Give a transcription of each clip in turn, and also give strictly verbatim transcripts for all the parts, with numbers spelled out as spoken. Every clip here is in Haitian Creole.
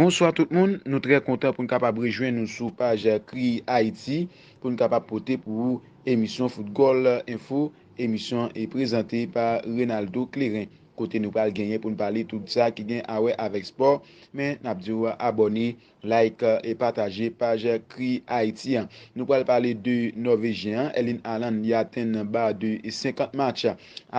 Bonswa tout moun, nou trè kontan pou n kapab rejwenn nou sou paj Kri Ayiti pou n kapab pote pou ou emisyon Foutgòl Enfo, emisyon e prezante pa Renaldo Kleren, kote nou pral genyen pou n pale tout sa ki gen a wè avèk spò, men n ap di w abòne, like e pataje paj Kri Ayiti an. Nou pral pale de Nòvejyen an, Erling Haaland, li atenn ba de senkant match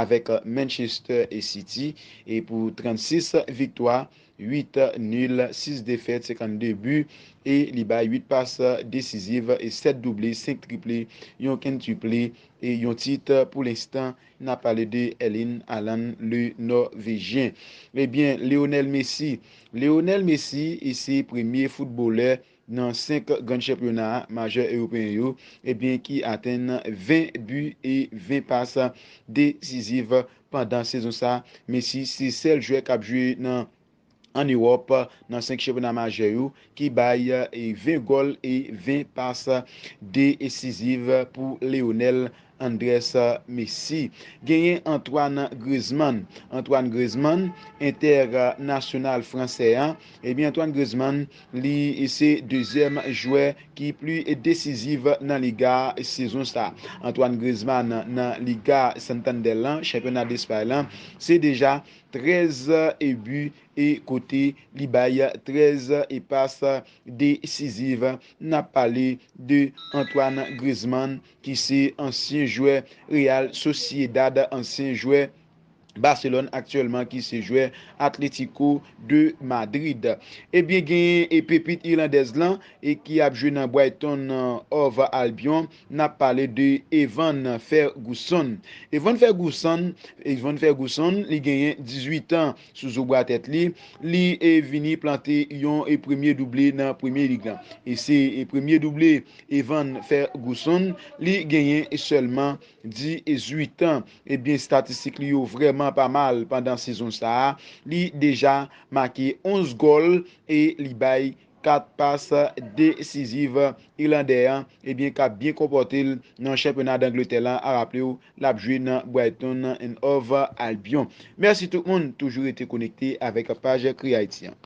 avèk Manchester City e pou trannsis viktwa, uit nil, sis defèt, senkannde bi, e li bay uit pas desiziv e sèt double, senk triple, yon kentuple e yon tit. Pou lenstan, n ap pale de Erling Haaland, le Nòvejyen. Ebyen, Lionel Messi. Lionel Messi, e se premye foutbolè nan senk grann chanpyona majè ewopeyen yo, ebyen, ki atenn ven bi e ven pas desiziv pandan sezon sa. Messi se sèl jwè k ap jwe nan ann Ewòp nan senk chanpyona majè yo ki bay e ven gòl e ven pas desiziv pou Lionel Andres Messi. Genyen Antoine Griezmann. Antoine Griezmann, entènasyonal fransè an, ebyen, Antoine Griezmann, li se dezyèm jwè ki pli desiziv nan Liga sezon sa. Antoine Griezmann nan Liga Santander lan, chanpyona Despay lan, se deja trèz e bi e kote li bay trèz e pas desiziv. N ap pale de Antoine Griezmann, ki se ansyen jwè Real Sociedad, ansyen jwè Barcelone aktyèlman, ki se jwè Atlético de Madrid. Ebyen, genyen e pepit ilandèz lan e ki ap jwe nan Brighton, euh, Hove Albion, n ap pale de Evan Ferguson. Evan Ferguson, Evan Ferguson, li genyen dizuit an sou zo bra tèt li. Li e vini plante yon e premye double nan Premye Lig lan. E se e premye double Evan Ferguson, li genyen sèlman dizuit an. Ebyen, estatistik li yo vrèman pa mal pandan sezon sa a. Li deja make onz gòl e li bay kat pas desiziv. Ilandè an, ebyen, k ap byen konpòte l nan chanpyona Dangletè lan. A raple w, l ap jwe nan Brighton and Hove Albion. Mèsi tout moun, toujou rete konekte avèk paj Kri Ayiti an.